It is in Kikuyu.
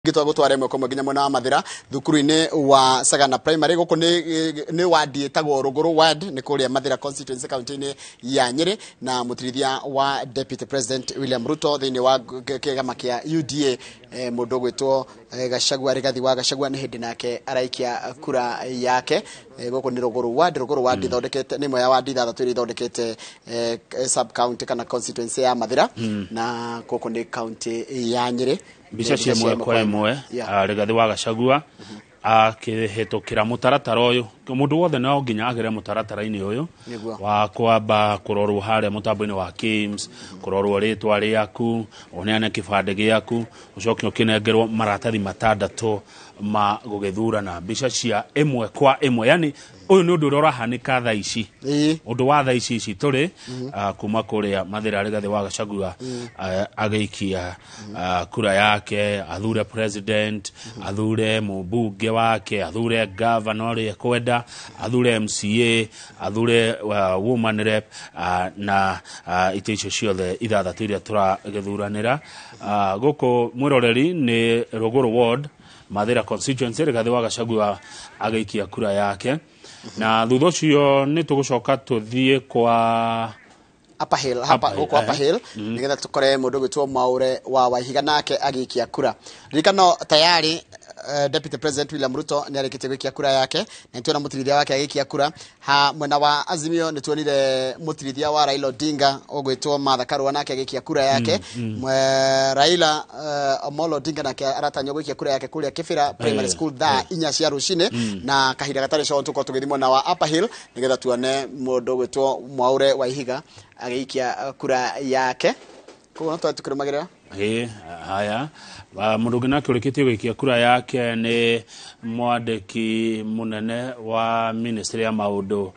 Gitwa ĩmwe kwa ĩmwe nginya mwena wa Mathira, thukuru-inĩ wa Sagana Primary. Gũkũ nĩ ward ĩtagwo Rũgũrũ Ward, nĩ kũrĩa Mathira constituency, kaunti-inĩ ya Nyĩrĩ. Na mũtirithia wa Deputy President William Ruto thĩinĩ wa kĩgama kĩa UDA, mũndũ ũgwĩtwo Gachagua, Rigathi wa Gachagua, nĩ hĩndĩ nake araikia kura yake. Gũkũ nĩ Rũgũrũ Ward. Rũgũrũ Ward ithondekete, nĩ ĩmwe ya ward 6 iria ithondekete sub county kana constituency ya Mathira, na gũkũ nĩ kaunti ya Nyĩrĩ. Mbica cia ĩmwe kwa ĩmwe. Rigathi wa Gachagua akĩhĩtũkĩra mũtaratara ũyũ. Mũndũ wothe no nginya agere mũtaratara-inĩ ũyũ wa kwamba kũrorwo harĩa mũtambo-inĩ wa KIMS, kũrorwo rĩtwa rĩaku, ũneane kĩbandĩ gĩaku, ũcoke ũkĩnengerwo maratathi 6 ma gũgĩthurana. Mbica cia ĩmwe kwa ĩmwe, yani ũyũ nĩ ũndũ ũrĩa ũrahanĩka thaa ici, ũndũ wa thaa ici ici tũrĩ kuma kũrĩa Mathira, Rigathi wa Gachagua agĩikia kura yake, athure president, athure mũmbunge wake, athure governor ũrĩa ekwenda, athure MCA, athure woman rep, na itĩ icio ciothe 6 iria tũragĩthuranĩra. Gũkũ, mwĩroreri, nĩ Rũgũrũ Ward, Mathira constituency, Rigathi wa Gachagua agĩikia kura yake. Na thutha ũcio nĩ tũgũcoka tũthiĩ kwa Upper Hill hapa. Upper Hill, gũkũ Upper Hill, nĩgetha tũkore mũndũ ũgwĩtwo Mwaure wa Waihiga nake agĩikia kura. Ririkano tayari Deputy President William Ruto nĩ arĩkĩtie gũikia kura yake, na nĩtuona mũtirithia wake agĩikia kura. Ha mwena wa Azimio nĩtuonire mũtirithia wa Raila Odinga ũgwĩtwo Martha Karua nake agĩikia kura yake. Raila Amolo Odinga nake aratanywo gũikia kura yake kũrĩa Kibera Primary School thaa 4 cia rũcinĩ. Na kahinda gatarĩ coho tũkorwo tũgĩthiĩ mwena wa Upper Hill nĩgetha tuone mũndũ ũgwĩtwo Mwaure wa Ihiga agĩikia kura yake. Koguo no twathiĩ tũkĩrũmagĩrĩra. Ĩ haya. Mũndũ ũngĩ nake ũrĩkĩtie gũikia kura yake nĩ mwandĩki mũnene wa ministry ya maũndũ